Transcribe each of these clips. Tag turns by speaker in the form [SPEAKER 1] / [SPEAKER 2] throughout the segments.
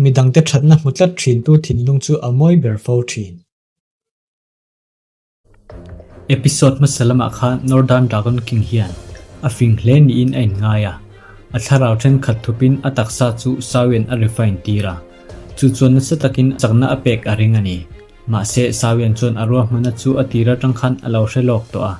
[SPEAKER 1] Midangte thatna hmu tlat thintu thinlung chu a mawi ber fo thin. Episode hmasa lamah khan Northern Dragon King hian a fing hle niin a inngai a, a thlarau thenkhat thupin a taksa chu Sawian a refine tir a, chu chuan nasa takin chakna a pek a ring a ni. Mahse, Sawian chuan a ruahmana chu a tir atang khan a lo hre lawk tawh a,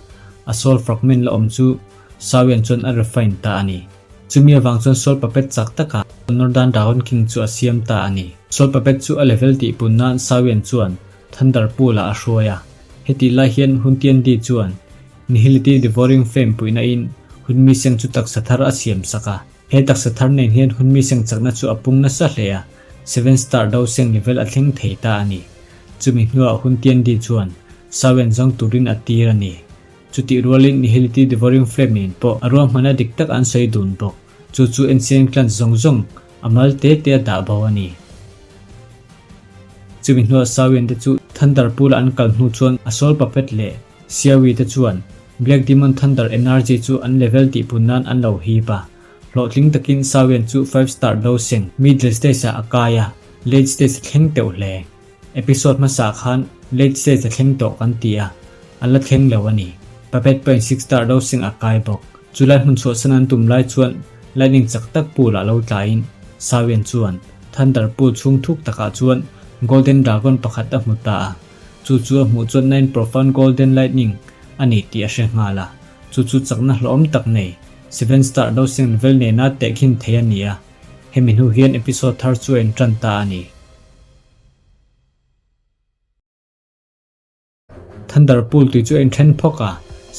[SPEAKER 1] a soul fragment la awm chu Sawian chuan a refine ta a ni. Chumi avang chuan Soul Puppet chak taka Northern Dragon King chu a siam ta a ni. Soul Puppet chu a level tihpun nan Sawian chuan Thunder Pool ah a hruai a. Hetih lai hian Huntiandi chuan Nihility Devouring Flame puihna in Hunmiseng chu taksa thar a siam sak a. He taksa thar nen hian Hunmiseng chakna chu a pung nasa hle a, Seven Star Doseng level a thleng thei ta a ni. Chumi hnuah Huntiandi chuan Sawian zawng turin a tir a ni. Chutih rualin Nihility Devouring Flame nen pawh a ruahmana dik tak an sawi dun bawk. Chu chu Ancient Clan zawng zawng a mal te te a dah bo a ni. Chumi hnuah Sawian te chu Thunder Pool-a an kal hnu chuan a Soul Puppet leh Xiaoyi te chuan Black Demon Thunder Energy chu an level tihpun nan an lo hip a. Hlawhtling takin Sawian chu Five Star Doseng Middle Stage-ah a kai a, Late Stage a thleng teuh hle. Episode hmasa khan late stage a thleng tawh kan ti a, a la thleng lo a ni. Puppet pawhin six star dosing a kai bawk. Chulai hmun chhuahsan an tum lai chuan lightning chak tak pool ah lo tlaiin Sawian chuan thunder pool chhung thuk takah chuan golden dragon pakhat a hmu ta a. Chu chu a hmuh chuan nine profound golden lightning a ni tih a hre nghal a. Chu chu chakna hlawhawm tak nei seven star dosing level nena tehkhin thei a ni a. Hemi hnu hian episode thar chu a intan ta a ni. Thunder Pool tui chu a inthen phawk a,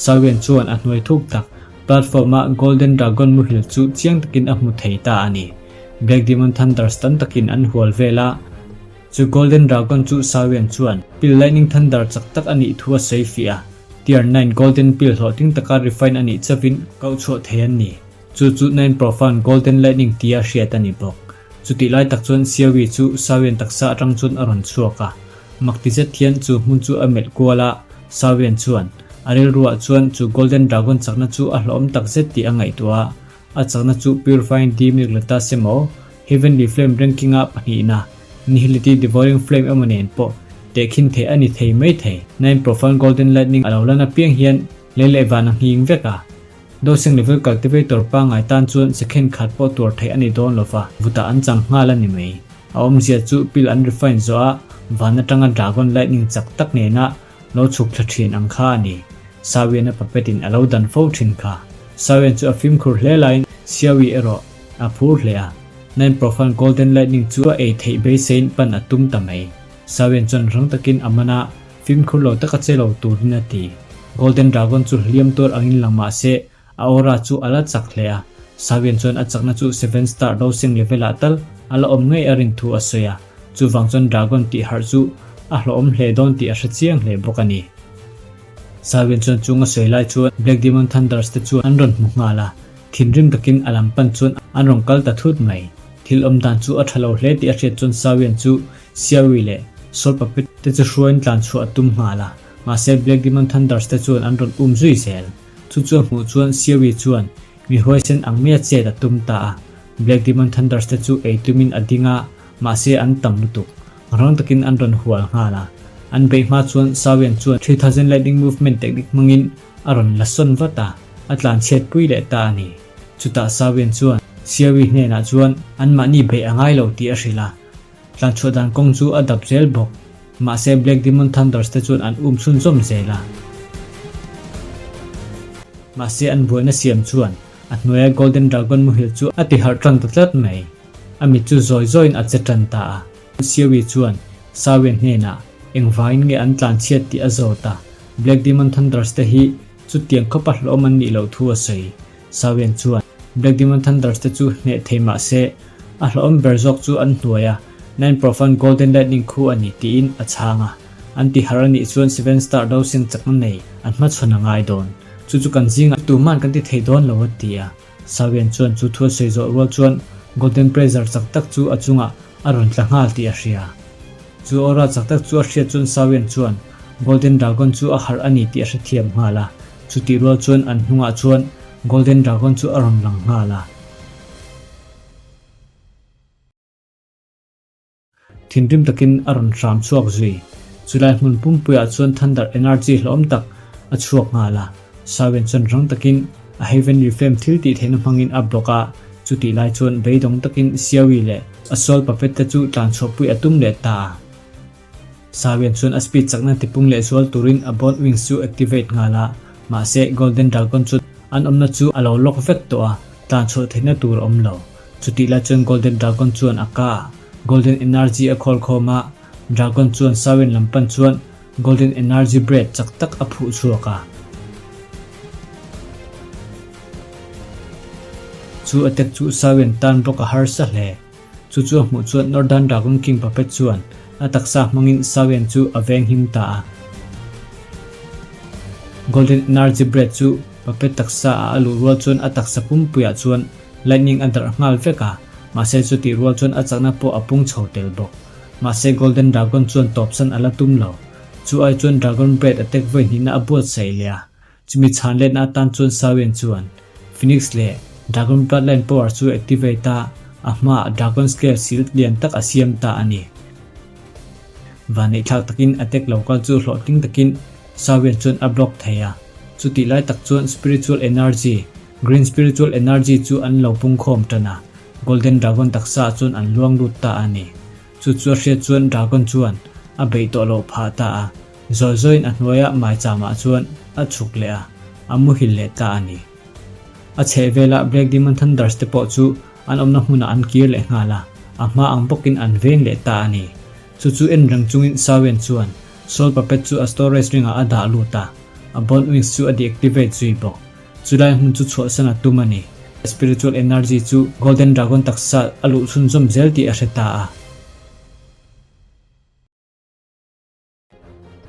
[SPEAKER 1] Sawian chuan a hnuai thuk tak platform-a Golden Dragon muhil chu chiang takin a hmu thei ta a ni. Black Demon Thunders tam takin an hual vel a, chu Golden Dragon chu Sawian chuan Pill Lightning Thunder chak tak a nih thu a sawi fiah a, Tier 9 Golden Pill hlawhtling taka refine a nih chauhin koh chhuah thei an ni. Chu chu Nine Profound Golden Lightning tia hriat a ni bawk. Chutih lai tak chuan Siawi chu Sawian taksa atang chuan a rawn chhuak a. Mak ti zet hian chu hmun chu a melh kual a, Sawian chuan a rilruah chuan chu Golden Dragon chakna chu a hlawhawm tak zet tih a ngaihtuah a. A chakna chu Purifying Demonic Lotus emaw, Heavenly Flame ranking-a pahnihna, Nihility Devouring Flame emaw nen pawh tehkhin theih a ni thei mai thei. Nine Profound Golden Lightning a lo lan apiang hian lei leh van a nghing vek a. Dosing level cultivator pangngai tan chuan second khat pawh tuar theih a ni dawn lova, vutah an chang nghal a ni mai. A awmzia chu pil an refine zawh a, van atanga dragon lightning chak tak nena lo chhuk thla thin ang kha a ni. Sawian a puppet in a lo dan fo thin kha. Sawian chu a fimkhur hle laiin Siawi erawh a phur hle a. Nine Profan golden lightning chu a ei theih beiseiin pan a tum ta mai. Sawian chuan rang takin a man a, Fimkhur lo taka che lo turin a ti. Golden Dragon chu hliam tuar angin lang mah se, a aura chu a la chak hle a. Sawian chuan a chakna chu Seven Star Dosing level-ah tal a la awm ngei a rin thu a sawi a, chuvang chuan Dragon tih harh chu a hlawhawm hle dawn tih a hre chiang hle bawk a ni. Sawian chuan chung a sawi lai chuan Black Demon Thunders te chuan an rawn hmu nghal a, thinrim takin a lam pan chuan an rawn kal ta thut mai. Thil awm dan chu a tha lo hle tih a hriat chuan Sawian chu Siawi leh Soul Puppet te chu hruaiin tlan chhuah a tum nghal a, mahse Black Demon Thunders te chuan an rawn um zui zel. Chu chu a hmuh chuan Siawi chuan mi huaisen ang maia chet a tum ta a, Black Demon Thunders te chu ei tumin a ding a, mahse an tam lutuk. Rang takin an rawn hual nghal a. An beih hma chuan Sawian chuan 3000 Lightning Movement technique hmangin a rawn la sawn vat a, a tlan chhiat pui leh ta a ni. Chutah Sawian chuan Siawi hnenah chuan anmahni beih a ngai lo tih a hrilh a. Tlanchhuah dan kawng chu a dap zel bawk. Mahse Black Demon Thunders te chuan an um chhunzawm zel a. Mahse an buaina siam chuan a hnuaia Golden Dragon muhil chu a ti harh tan ta tlat mai. A mit chu zawi zawiin a che tan ta a. Siawi chuan Sawian hnenah engvangin nge an tlanchhiat tih a zawt a. Black Demon Thunders te hi chutiang khawpa hlawm an nih loh thu a sawi. Sawian chuan Black Demon Thunders te chu hneh thei mah se, a hlauhawm ber zawk chu an hnuai a, Nine Profound Golden Lightning khu a ni tiin a chhang a. An ti har a nih chuan Seven Star Dosing chakna nei an hmachhawn a ngai dawn. Chu chu kan zingah tuman kan ti thei dawn lo a ti a. Sawian chuan chu thu a sawi zawh rual chuan Golden Pressure chak tak chu a chungah a rawn tla nghal tih a hria. Chu aura chak tak chu a hriat chuan Sawian chuan Golden Dragon chu a harh a ni tih a hrethiam nghal a. Chutih rual chuan an hnungah chuan Golden Dragon chu a rawn lang nghal a. Thinrim takin a rawn hram chhuak zui. Chulai hmun pumpuiah chuan thunder energy hlawm tak a chhuak nghal a. Sawian chuan rang takin a Heavenly Flame thil tih theihna hmangin a block a, chutih lai chuan beidawng takin Xiaoyi leh a soul puppet te chu tlan chhuahpui a tum leh ta a. Sawian chuan a speed chakna tipung leh zual turin a Bone Wings chu activate nghal a, mahse Golden Dragon chu an awmna chu a lo lock vek tawh a, tlan chhuah theihna tur a awm lo. Chutih lai chuan Golden Dragon chuan a ka a, Golden Energy a khawl khawm a, Dragon chuan Sawian lam pan chuan Golden Energy Bread chak tak a phuh chhuak a. Chu attack chu Sawian tan bawk a harsa hle. Chu chu a hmuh chuan Northern Dragon King Puppet chuan a taksa hmangin Sawian chu a veng him ta a. Golden Energy Bread chu Puppet taksa ah a luh rual chuan a taksa pumpuiah chuan Lightning a darh nghal vek a, mahse chutih rual chuan a chakna pawh a pung chho tel bawk. Mahse Golden Dragon chuan tawpsan a la tum lo. Chu ai chuan Dragon Breath attack vawi hnihna a buatsaih leh a, chumi chhan letna atan chuan Sawian chuan Phoenix leh Dragon Bloodline power chu activate a, a hmaah Dragon Scale shield lian tak a siam ta a ni. Vanneihthlak takin attack lo kal chu hlawhtling takin Sawian chuan a block thei a. Chutih lai tak chuan Spiritual Energy, Green Spiritual Energy chu an lo pungkhawm tan a, Golden Dragon taksa ah chuan an luang lut ta a ni. Chu chu a hriat chuan Dragon chuan a beih tawh loh phah ta a, zawi zawiin a hnuaia maicham ah chuan a chhuk leh a, a muhil leh ta a ni. A chheh vela Black Demon Thunders te pawh chu an awmna hmunah an kir leh nghal a, a hma ang bawkin an veng leh ta a ni. Chu chu en reng chungin Sawian chuan Soul Puppet chu a storage ring ah a dah lut a, a Bone Wings chu a deactivate zui bawk. Chulai hmun chu chhuahsan a tum a ni. Spiritual energy chu Golden Dragon taksa a luh chhunzawm zel tih a hre ta a.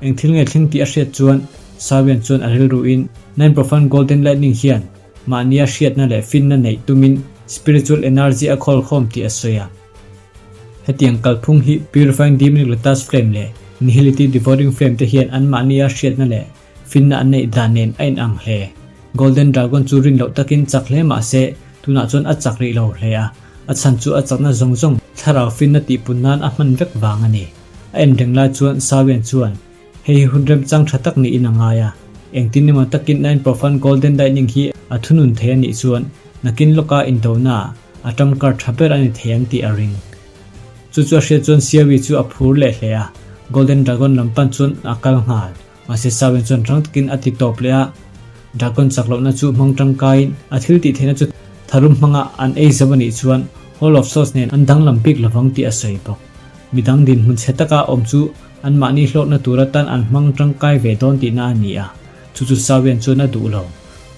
[SPEAKER 1] Eng thil nge thleng tih a hriat chuan Sawian chuan a rilruin Nine Profound Golden Lightning hian mahnia hriatna leh finna neih tumin spiritual energy a khawl khawm tih a sawi a. Hetiang kalphung hi Purifying Demonic Lotus Flame leh Nihility Devouring Flame te hian anmahnia hriatna leh Finna an neih dan nen a inang hle. Golden Dragon chu rin loh takin chak hle mah se, tunah chuan a chak rih lo hle a, a chhan chu a chakna zawng zawng thlarau finna tihpun nan a hman vek vang a ni. A en reng lai chuan Sawian chuan, Hei hi hun remchang tha tak niin a ngai a, engtin emaw takin Nine Profan Golden Lightning hi a thunun thei a nih chuan nakin lawka indonaah a tangkar tha ber a ni thei ang tih a ring. Chu chu a hriat chuan Siawi chu a phur leh hle a, Golden Dragon lam pan chuan a kal nghal. Mahse Sawian chuan rang takin a ti tawp leh a, Dragon chak lohna chu hmang tangkaiin a thil tih theihna chu tharum hmanga an ei zo a nih chuan Hall of Souls nen an danglam bik lovang tih a sawi bawk. Midang dinhmun chhe taka awm chu anmahni hlawkna tur atan an hmang tangkai ve dawn tihna a ni a, chu chu Sawian chuan a duh lo.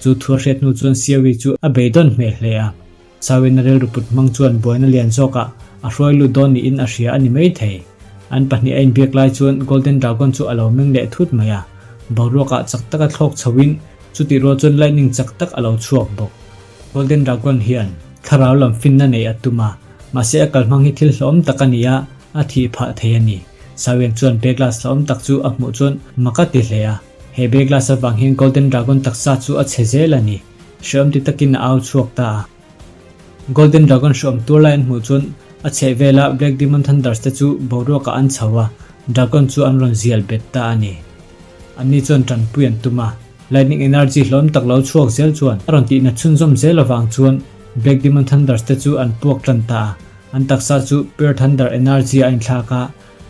[SPEAKER 1] Chu thu a hriat hnu chuan Siawi chu a beidawn hmel hle a. Chauin a rilru put hmang chuan buaina lian zawkah a hruai lut dawn niin a hria a ni mai thei. An pahnih a inbiak lai chuan Golden Dragon chu a lo meng leh thut mai a, boruakah chak taka thlawk chhoin chutih rual chuan lightning chak tak a lo chhuak bawk. Golden Dragon hian thlarau lam finna neih a tum a, mahse a kalhmang hi thil hlawm tak a ni a, a thih phah thei a ni. Sawian chuan Beglas hlawm tak chu a hmuh chuan mak a ti hle a, he Beglas avang hian Golden Dragon taksa chu a chhe zel a ni. Hreawm ti takin a au chhuak ta a. Golden Dragon hreawm tur lai an hmuh chuan a chheh vela Black Demon Thunders te chu boruakah an chho a, Dragon chu an rawn zial bet ta a ni. Anni chuan tanpui an tum a, Lightning Energy hlawm tak lo chhuak zel chuan a rawn tihna chhunzawm zel avang chuan Black Demon Thunders te chu an puak tan ta a, an taksa chu Pure Thunder Energy a inthlak a,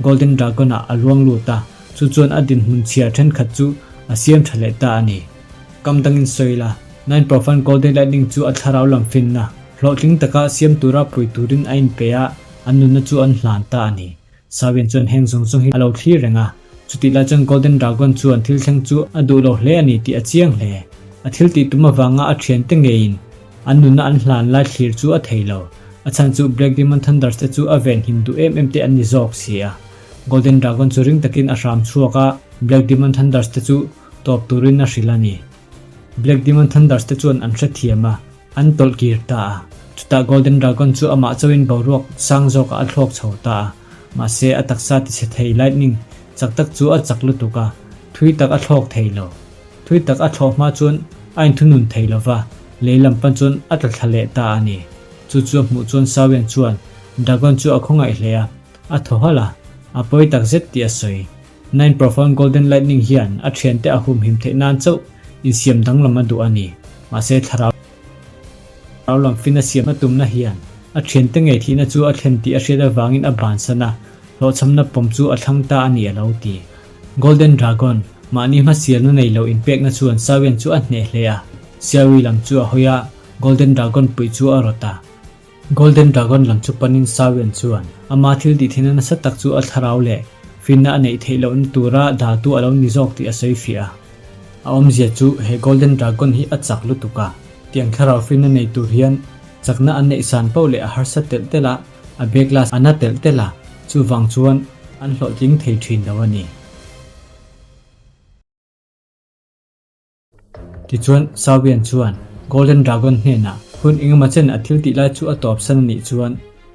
[SPEAKER 1] Golden Dragon ah a luang lut a, chu chuan a dinhmun chhia thenkhat chu a siam tha leh ta a ni. Kam dangin sawi la, Nine Profan Golden Lightning chu a thlarau lam finna, hlawhtling taka siam tura pui turin a inpe a, an nunna chu an hlan ta a ni. Sawian chuan heng zawng zawng hi a lo thlir reng a, chutih lai chuan Golden Dragon chuan thil thleng chu a duh lo hle a ni tih a chiang hle. A thil tih tum avanga a thiante ngeiin an nunna an hlan lai thlir chu a thei lo. A chhan chu Black Demon Thunders te chu a venhim duh em em te an ni zawk si a. Golden Dragon chu ring takin a hram chhuak a, Black Demon Thunders te chu tawp turin a hrilh a ni. Black Demon Thunders te chuan an hrethiam a, an tawlh kir ta a. Chutah Golden Dragon chu amah chauhin boruak sang zawkah a thlawk chho ta a. Mahse, a taksa tichhe thei lightning chak tak chu a chak lutuk a, thui tak a thlawk thei lo. Thui tak a thlawh hma chuan a inthunun thei lo va, lei lam pan chuan a tla thla leh ta a ni. Chu chu a hmuh chuan Sawian chuan Dragon chu a khawngaih hle a, a thaw halh a. A pawi takzet tih a sawi. Nine Profound Golden Lightning hian a thiante a humhim theih nan chauh insiam danglam a duh a ni. Mahse thlarau lam fin a siam a tumna hian a thiante ngei thihna chu a thlen tih a hriat avangin a bansan a, hlawhchhamna pawm chu a thlang ta a ni a lo ti. Golden Dragon, mahni hmasialna nei lo inpekna chuan Sawian chu a hneh hle a, Siawi lam chu a hawi a, Golden Dragon puih chu a rawt a. Golden Dragon lam chu panin Sawian chuan ama thil tih theihna nasa tak chu a thlarau leh finna a neih theih lohna tura daltu a lo ni zawk tih a sawi fiah a. A awmzia chu he Golden Dragon hi a chak lutuk a, tiang thlarau finna nei tur hian chakna an neih san poh leh a harsa telh telh a, a bag la a na telh telh a, chuvang chuan an hlawhtling thei thin lo a ni. Tichuan, Sawian chuan Golden Dragon hnenah hun engemaw chen a thil tih lai chu a tawpsan a nih chuan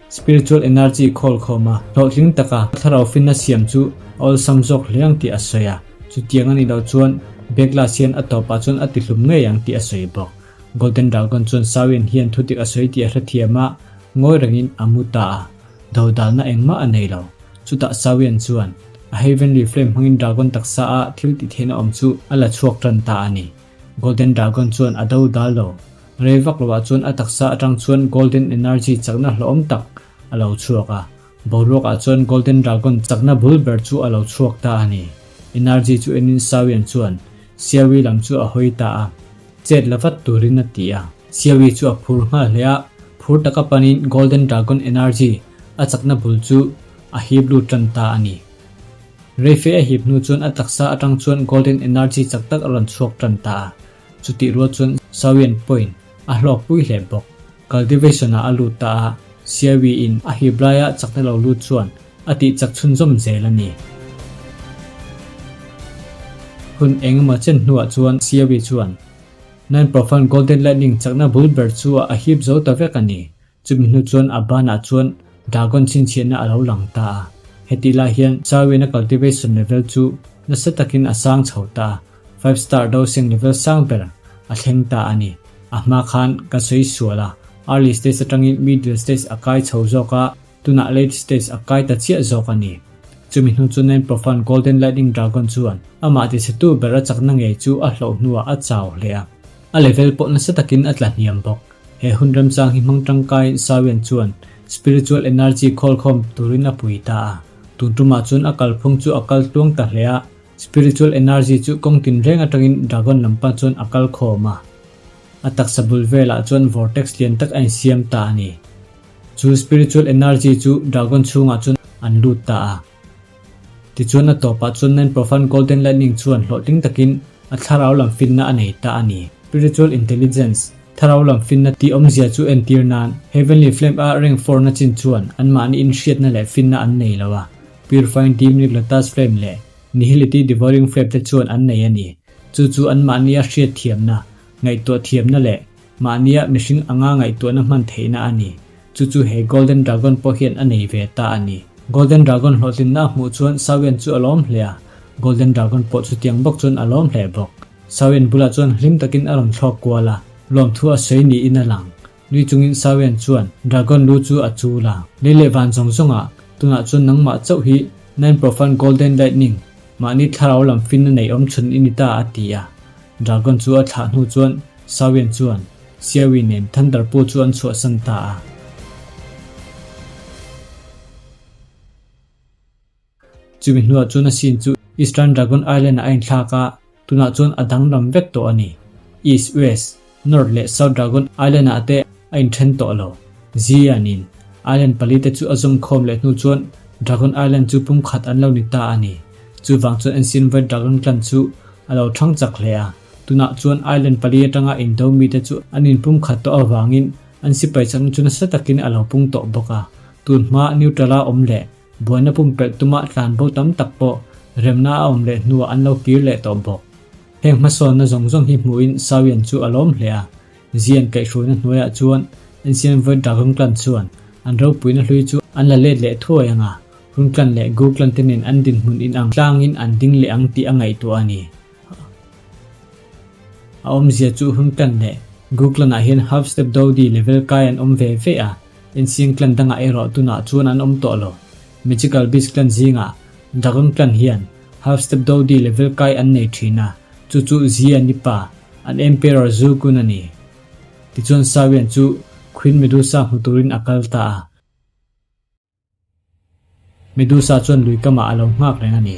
[SPEAKER 1] spiritual energy khawl khawm a, hlawhtling taka thlarau finna siam chu a awlsam zawk hle ang tih a sawi a. Chutiang a nih loh chuan Beglas hian a tawpah chuan a tihlum ngei ang tih a sawi bawk. Golden Dragon chuan Sawian hian thudik a sawi tih a hrethiam a, ngawi rengin a mu ta a. Dodalna engmah a nei lo. Chutah Sawian chuan a Heavenly Flame hmangin Dragon taksa a thil tih theihna awm chu a la chhuak tan ta a ni. Golden Dragon chuan a dodal lo. Rei vak loah chuan a taksa atang chuan Golden Energy chakna hlawhawm tak a lo chhuak a. Boruak ah chuan Golden Dragon chakna bul ber chu a lo chhuak ta a ni. Energy chu enin Sawian chuan Siawi lam chu a hawi ta a. Chet la vat turin a ti a. Siawi chu a phur nghal hle a, phur taka panin Golden Dragon Energy a chakna bul chu a hip lut tan ta a ni. Reife a hip hnu chuan a taksa atang chuan Golden Energy chak tak a rawn chhuak tan ta a, chutih rual chuan Sawian pawhin a hlawkpui hle bawk. Cultivation ah a lut ta a, Siawi in a hip laia chakna lo lut chuan a tih chak chhunzawm zel a ni. Hun engemaw chen hnuah chuan Siawi chuan Nine Profound Golden Lightning chakna bul ber chu a hip zo ta vek a ni. Chumi hnu chuan a banah chuan Dragon chhinchhiahna a lo lang ta a. Hetih lai hian Chawina cultivation level chu nasa takin a sang chho ta a, Five Star Dosing level sang ber a thleng ta a ni. A hma khan ka sawi sual a, early stage atangin middle stage a kai chho zawk a, Tunah late stage a kai ta chiah zawk a ni. Chumi hnu chu Nine Profound Golden Lightning Dragon chuan amah tichhetu ber a chakna ngei chu a hloh hnuah a chau hle a. A level pawh nasa takin a tla hniam bawk. He hun remchang hi hmang tangkaiin Sawian chuan spiritual energy khawlkhawm turin a pui ta a. Tun tumah chuan a kalphung chu a kal tluang ta hle a, spiritual energy chu kawng tinreng atangin dragon lam pan chuan a kal khawm a. A taksa bul velah chuan vortex lian tak a insiam ta a ni. Chu spiritual energy chu dragon chhungah chuan an lut ta a. Tichuan a tawpah chuan Nine Profound Golden Lightning chuan hlawhtling takin a thlarau lam finna a nei ta a ni. Spiritual intelligence, thlarau lam finna tih awmzia chu entir nan Heavenly Flame a rank four na chin chuan anmahni inhriatna leh finna an nei lo a, Purifying Demonic Lotus Flame leh Nihility Devouring Flame te chuan an nei a ni. Chu chu anmahnia hriatthiamna, ngaihtuah thiamna leh Mahnia mihring anga ngaihtuahna hman theihna a ni. Chu chu he Golden Dragon pawh hian a nei ve ta a ni. Golden Dragon hlawhtlinna a hmuh chuan Sawian chu a lawm hle a, Golden Dragon pawh chutiang bawk chuan a lawm hle bawk. Sawian bulah chuan hlim takin a rawn thlawk kual a, lawmthu a sawi niin a lang. Nui chungin Sawian chuan Dragon lu chu a chul a, Lei leh van zawng zawngah, tunah chuan nangmah chauh hi Nine Profound Golden Lightning, mahni thlarau lam finna nei awm chhun i ni ta a ti a. Dragon chu a thlah hnu chuan Sawian chuan Siawi nen Thunder Pu chu an chhuahsan ta a. Chumi hnuah chuan a sin chu Eastern Dragon Island ah a inthlak a, tunah chuan a danglam vek tawh a ni. East, West, North leh South Dragon Island ah te a inthen tawh lo. Zianin Island palite chu a zawm khawm leh hnu chuan Dragon Island chu pumkhat an lo ni ta a ni. Chuvang chuan Ancient White Dragon Clan chu a lo thang chak hle a. Tunah chuan Island pali atanga indo mite chu an inpumkhat tawh avangin an sipai chakna chu nasa takin a lo pung tawh bawk a. Tun hma neutral-a awm leh buaina pumpelh tuma tlanbo tam tak pawh remna a awm leh hnuah an lo kir leh tawh bawk. Heng hmasawnna zawng zawng hi hmuhin Sawian chu a lawm hle a. Zian kaihhruaina hnuaiah chuan Ancient Void Dragon Clan chuan an ropuina hlui chu an la let leh thuai ang a, Hun Clan leh Gu Clan te nen an dinhmun inang tlangin an ding leh ang tih a ngaihtuah a ni. A awmzia chu Hun Clan leh Gu Clan ah hian Half Step Dodi level kai an awm ve ve a, Ancient Clan dangah erawh tunah chuan an awm tawh lo. Magical Beast Clan zingah Dragon Clan hian Half Step Dodi level kai an nei thin a, chu chu Zia ni pa, an Emperor Zhu Kun a ni. Tichuan Sawian chu Queen Medusa hmu turin a kal ta a. Medusa chuan lui kamah a lo nghak reng a ni.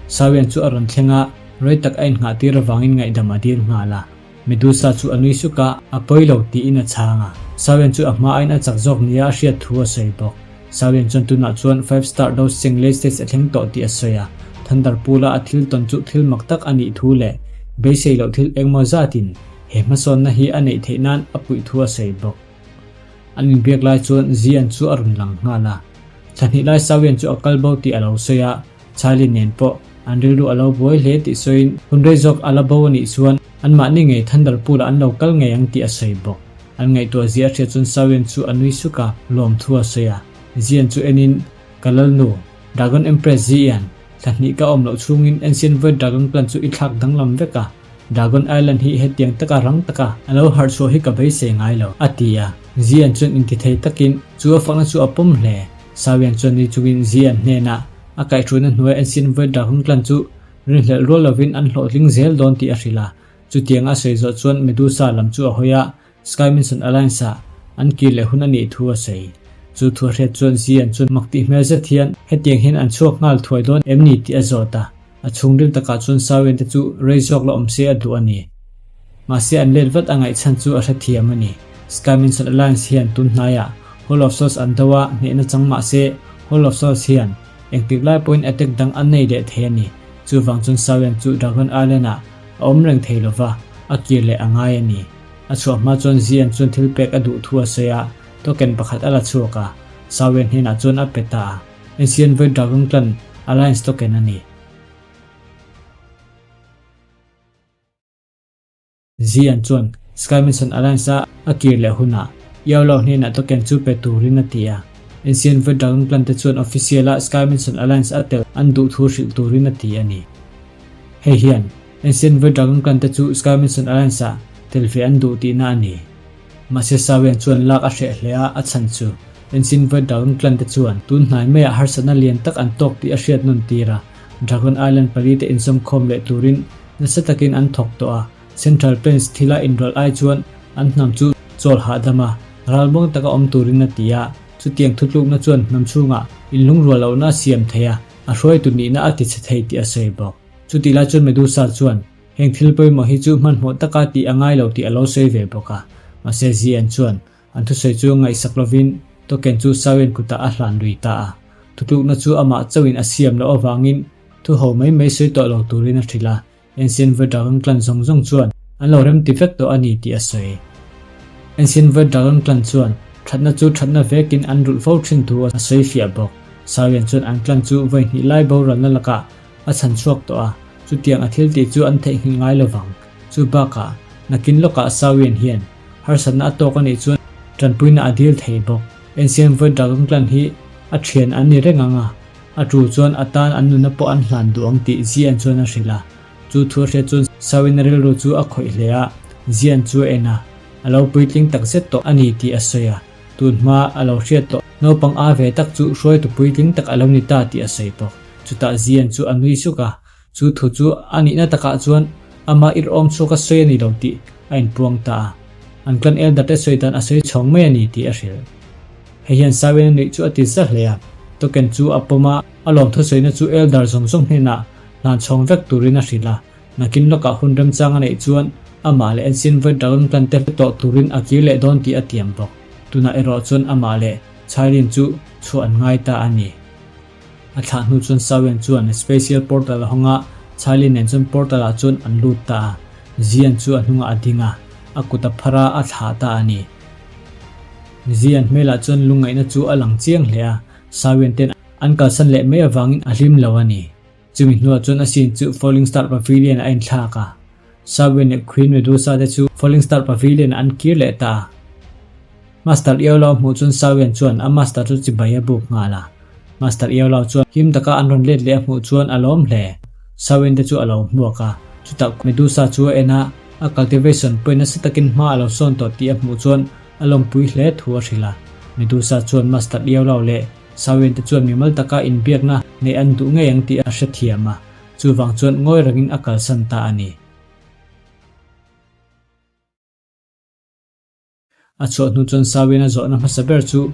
[SPEAKER 1] Sawian chu a rawn thleng a, rei tak a innghah tir avangin ngaihdam a dil nghal a. Medusa chu a nui suk a, a pawi lo tiin a chhang a. Sawian chu a hma aiin a chak zawk nia a hriat thu a sawi bawk. Sawian chuan tunah chuan Five Star Do Sing late stage a thleng tawh tih a sawi a. Thunder Pool-a a thil tawn chu thil mak tak a nih thu leh beisei loh thil engmaw zatin he hmasawnna hi a neih theih nan a puih thu a sawi bawk. An inbiak lai chuan Zian chu a rawn lang nghal a. Thla hnih lai Sawian chu a kal bo tih a lo sawi a, Charlie nen pawh an rilru a lo buai hle tih sawiin hun rei zawk a la bo a nih chuan anmahni ngei Thunder Pool-ah an lo kal ngei ang tih a sawi bawk. An ngaihtuah zia a hriat chuan Sawian chu a nui suk a, lawmthu a sawi a. Zian chu enin, Ka lalnu, Dragon Empress Zian, thla hnih ka awm loh chhungin Ancient Void Dragon Clan chu i thlak danglam vek a, Dragon Island hi hetiang taka rang taka a lo harh chhuah hi ka beisei ngai lo, a ti a. Zian chuan intithei takin chu a fakna chu a pawm hle. Sawian chuan ni chungin Zian hnenah a kaihhruaina hnuai Ancient Void Dragon Clan chu rinhlelh rual lovin an hlawhtling zel dawn tih a hrilh a. Chutiang a sawi zawh chuan Medusa lam chu a hawi a, Sky Mission Alliance-ah an kir leh hun a nih thu a sawi. Chu thu a hriat chuan Zian chuan mak tih hmel zet hian hetiang hian an chhuak nghal thuai dawn em ni tih a zawt a. A chhungril takah chuan Sawian te chu rei zawk la awm se a duh a ni. Mahse an let vat a ngaihchhan chu a hrethiam a ni. Sky Mission Alliance hian tun hnaiah Hall of Souls an do a, hnehna chang mahse Hall of Souls hian engtik lai pawhin attack dang an nei leh thei a ni. Chuvang chuan Sawian chu Dragon Island-ah a awm reng thei lova, a kir leh a ngai a ni. A chhuah hma chuan Zian chuan thil pek a duh thu a sawi a, token pakhat a la chhuak a, Sawian hnenah chuan a pe ta a. Ancient Void Dragon Clan Alliance token a ni. Zian chuan Sky Mission Alliance a a kir leh hunah Yao Lao hnenah token chu pe turin a ti a. Ancient Void Dragon Clan te chuan official a Sky Mission Alliance a tel an duh thu hrilh turin a ti a ni. Hei hian Ancient Void Dragon Clan te chu Sky Mission Alliance ah tel ve an duh tihna a ni. Mahse Sawian chuan lak a hreh hle a, a chhan chu Ancient Void Dragon Clan te chuan tun hnai maiah harsatna lian tak an tawk tih a hriat nawn tir a, Dragon Island pali te inzawmkhawm leh turin nasa takin an thawk tawh a, Central Plains thila inrawlh ai chuan an hnam chu chawl hahdam a, ralmuang taka awm turin a ti a, chutiang thutlukna chuan hnam chhungah inlungrual lohna a siam thei a, a hruaitu nihna a tichhe thei tih a sawi bawk. Chutih lai chuan Medusa chuan heng thil pawimawh hi chu hmanhmawh taka tih a ngai lo tih a lo sawi ve bawk a. Mahse Zian chuan an thusawi chu ngaihsak lovin token chu Sawian kutah a hlan lui ta a. Thutlukna chu amah chauhin a siam loh avangin thu ho mai mai sawi tawh lo turin a hrilh a. Ancient Void Dragon Clan zawng zawng chuan an lo remti vek tawh a ni tih a sawi. Ancient Void Dragon Clan chuan thatna chu thatna vekin an rulh fo thin thu a sawi fiah bawk. Sawian chuan an clan chu vawi hnih lai boralna lakah a chhan chhuak tawh a, chutiang a thil tih chu an theihnghilh ngai lo vang. Chu bakah, nakin lawkah Sawian hian harsatna a tawk a nih chuan tanpuina a dil thei bawk. Ancient Void Dragon Clan hi a thian an ni reng ang a, a tul chuan a tan an nuna pawh an hlan duh ang tih Zian chuan a hrilh a. Chu thu a hriat chuan Sawian rilru chu a khawih hle a, Zian chu a en a, a lo puitling tak zet tawh a ni tih a sawi a. Tun hma a lo hriat tawh naupang a ve tak chu hruaitu puitling tak a lo ni ta tih a sawi bawk. Chutah Zian chu a nui suk a, chu thu chu a nihna takah chuan amah irhawm chhuak a sawi a ni lo tih a inpuang ta a. An clan elder te sawi dan a sawi chhawng mai a ni tih a hrilh. Hei hian Sawina nuih chu a ti za hle a, token chu a pawm a, a lawmthu sawina chu elder zawng zawng hnenah hlan chhawng vek turin a hrilh a. Nakin lawkah hun remchang a neih chuan amah leh Ancient Void Dragon Clan te tawh turin a kir leh dawn tih a tiam bawk. Tunah erawh chuan amah leh Chailin chu chhuah an ngai ta a ni. A thlah hnu chuan Sawian chuan Spatial Portal a hawng a, Chailin nen chuan portal ah chuan an lut ta a. Zian chu a hnungah a ding a, a kut a phar a, a thlah ta a ni. Zian hmelah chuan lungngaihna chu a lang chiang hle a, Sawian ten an kalsan leh mai avangin a hlim lo a ni. Chumi hnuah chuan a scene chu Falling Star Pavilion a inthlak a. Sawian leh Queen Medusa te chu Falling Star Pavilion ah an kir leh ta a. Master Iolao hmuh chuan Sawian chuan a master chu chibai a buk nghal a. Master Iolao chuan him taka an rawn let leh a hmuh chuan a lawm hle. Sawian te chu a lo hmuak a. Chutah Medusa chu a en a, a cultivation pawhin nasa takin hma a lo sawn tawh tih a hmuh chuan a lawmpui hle thu a hrilh a. Medusa chuan Master Iolao leh. Sawian te chuan mimal taka inbiakna neih an duh ngei ang tih a hrethiam a, chuvang chuan ngawi rengin a kalsan ta a ni. A chhuah hnu chuan Sawian a zawhna hmasa ber chu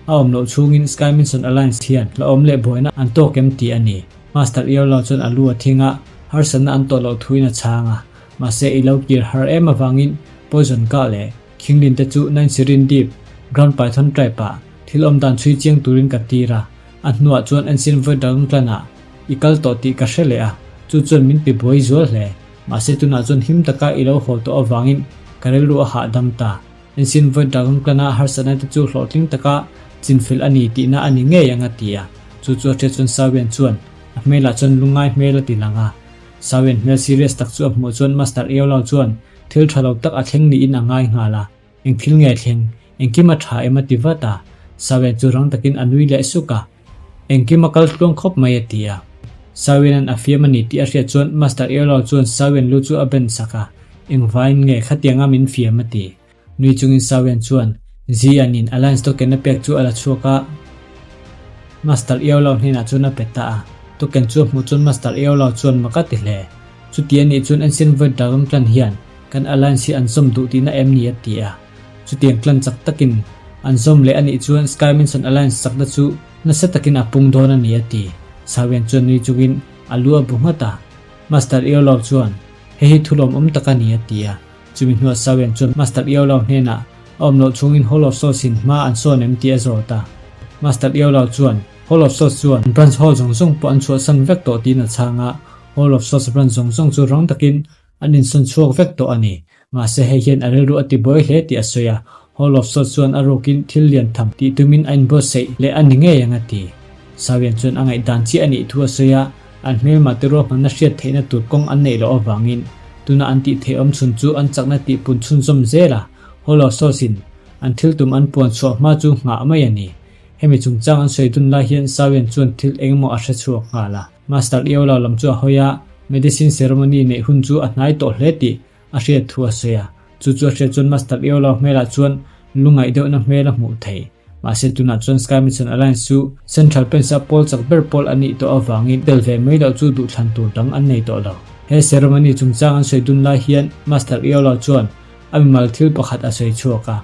[SPEAKER 1] a awm loh chhungin Sky Mansion Alliance hian hlauhawm leh buaina an tawk em tih a ni. Master Earlo chuan a lu a thing a, harsatna an tawh loh thuin a chhang a. Mahse i lo kir har em avangin Poison kah leh Khinglin te chu Nine Sirin Deep, Ground Python Tribe ah thil awm dan chhui chiang turin ka tir a, a hnuah chuan Ancient Void Dragon Clan ah i kal tawh tih ka hre leh a, chu chuan min ti buai zual hle. Mahse tunah chuan him taka i lo haw tawh avangin ka rilru a hahdam ta. Ancient Void Dragon Clan ah harsatna te chu hlawhtling taka chinfel a ni tihna a ni ngei ang a ti a, chu chu a hriat chuan Sawian chuan a hmelah chuan lungngai hmel a ti lang a. Sawian hmel serious tak chu a hmuh chuan Master Eolao chuan Thil tha lo tak a thleng niin a ngai nghal a, eng thil nge thleng, engkim a tha em a ti vat a, Sawian chu rang takin a nui leh suk a, engkim a kal tluang khawp mai a ti a. Sawianan a fiam a ni tih a hriat chuan Master Earlo chuan Sawian lu chu a ben sak a, engvain nge khatianga min fiam a ti. Nui chungin Sawian chuan Zianin Alliance token a pek chu a la chhuak a, Master Earlo hnenah chuan a pe ta a, token chu a hmuh chuan Master Earlo chuan mak a ti hle. Chuti a nih chuan Ancient Void Dragon Clan hian kan alliance hi an zawm duh tihna em ni a ti a. Chutiang clan chak takin an zawm leh a nih chuan Sky Mansion Alliance chakna chu nasa takin a pung dawn a ni a ti. Sawian chuan nui chungin a lu a bu nghat a. Master Eolao chuan, Hei hi thulawm awm tak a ni a ti a. Chumi hnuah Sawian chuan Master Eolao hnenah a awm loh chungin Hall of Souls in hma an sawn em tih a zawt a. Master Eolao chuan, Hall of Souls chuan branch hall zawng zawng pawh an chhuahsan vek tawh tiin a chhang a. Hall of Swords brand zawng zawng chu rang takin an insawn chhuak vek tawh a ni. Mahse hei hian a rilru a ti buai hle tih a sawi a, Hall of Swords chuan a rukin thil lian tham tih tumin a inbuatsaih leh a ni ngei ang a ti. Sawian chuan a ngaihdan chiah a nih thu a sawi a, an hmelma te ruahmanna hriat theihna tur kawng an neih loh avangin tuna an tih theih awm chhun chu an chakna tih pun chhunzawm zel a, Hall of Swords in an thil tum an puan chhuah hma chu nghah mai a ni. Hemi chungchang an sawi dun lai hian Sawian chuan thil engemaw a hre chhuak nghal a. Master Iola lam chu a hawi a, medicine ceremony neih hun chu a hnai tawh hle tih a hriat thu a sawi a. Chu chu a hriat chuan Master Iola hmelah chuan lungaih deuhna hmel a hmuh thei. Mahse tunah chuan Sky Mission Alliance chu Central Plains-a pawl chak ber pawl a nih tawh avangin tel ve mai loh chu duhthlan tur dang an nei tawh lo. He ceremony chungchang an sawi dun lai hian Master Iola chuan a mimal thil pakhat a sawi chhuak a.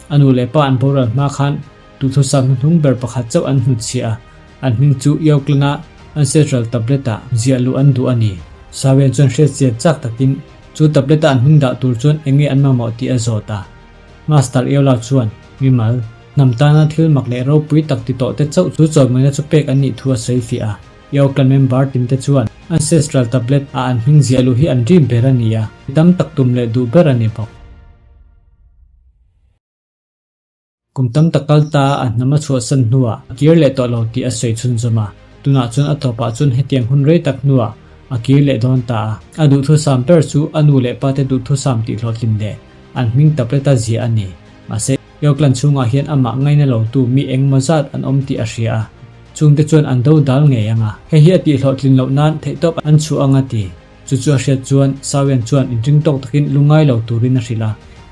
[SPEAKER 1] A nu leh pa an boral hma khan Duhthusam hnuhnung ber pakhat chauh an hnutchhiah a, an hming chu Eoklana ancestral tablet-ah ziah luh an duh a ni. Sawian chuan hriatchian chak takin chu tablet-a an hming dah tur chuan eng nge an mamawh tih a zawt a. Master Eola chuan, Mimal, hnam tana thil mak leh ropui tak ti tawh te chauh chu chawimawina chu pek an nih thu a sawi fiah a. Eoklan member tin te chuan ancestral tablet-a an hming ziah luh hi an rim ber a ni a, mi tam tak tum leh duh ber a ni bawk. Kum tam tak kal ta a hnam a chhuahsan hnuah a kir leh tawh lo tih a sawi chhunzawm a, tunah chuan a tawpah chuan hetiang hun rei tak hnuah a kir leh dawn ta a. A duhthusam ber chu a nu leh pate duhthusam tih hlawhtlin leh an hming tablet a ziah a ni. Mahse, Eoklan chhungah hian amah ngaina lotu mi engmaw zat an awm tih a hria a, chungte chuan an do dal ngei ang a, hei hi a tih hlawhtlin loh nan theihtawp an chhuah ang a ti. Chu chu a hriat chuan Sawian chuan inring tawk takin lungngai lo turin a hrilh a,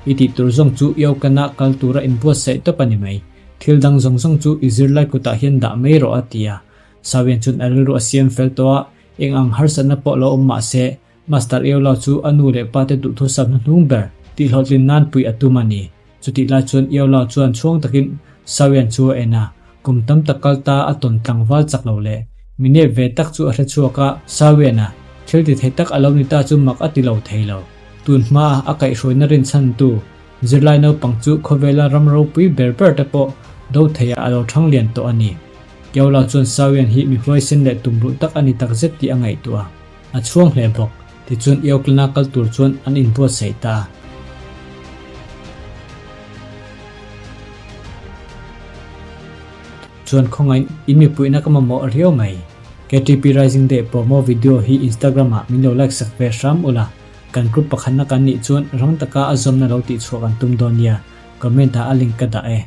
[SPEAKER 1] I tih tur zawng chu Iokana kal tura inbuatsaih tawp a ni mai. Thil dang zawng zawng chu i zirlai kutah hian dah mai rawh a ti a. Sawian chuan a rilru a siam fel tawh a, eng ang harsatna pawh lo awm mah se, Master Iola chu a nu leh pa te duhthusam hnuhnung ber tihhlawhtlin nan puih a tum a ni. Chutih lai chuan Iola chuan chhuang takin Sawian chu a en a, kum tam tak kal ta a tawn tlangval chak lo leh mi nep ve tak chu a hre chhuak a, Sawiana thil ti thei tak a lo ni ta chu mak a ti lo thei lo. Tun hmaa a kaihhruaina rinchhantu zirlai naupang chu khawvela ram ropui ber ber te pawh do theiah a lo thang lian tawh a ni. Iola chuan Sawian hi mi huaisen leh tumruh tak a ni takzet tih a ngaihtuah a. A chhuang hle bawk. Tichuan Eoklana kal tur chuan an inbuatsaih ta a. Chuan khawngaih in mipuihna ka mamawh riau mai. KTP Rising Day promo video hi Instagram ah min lo like sak ve hram ula, kan group pakhatna kan nih chuan rang taka a zawmna lo tihchhuah kan tum dawn nia. Comment ah a link ka dah e.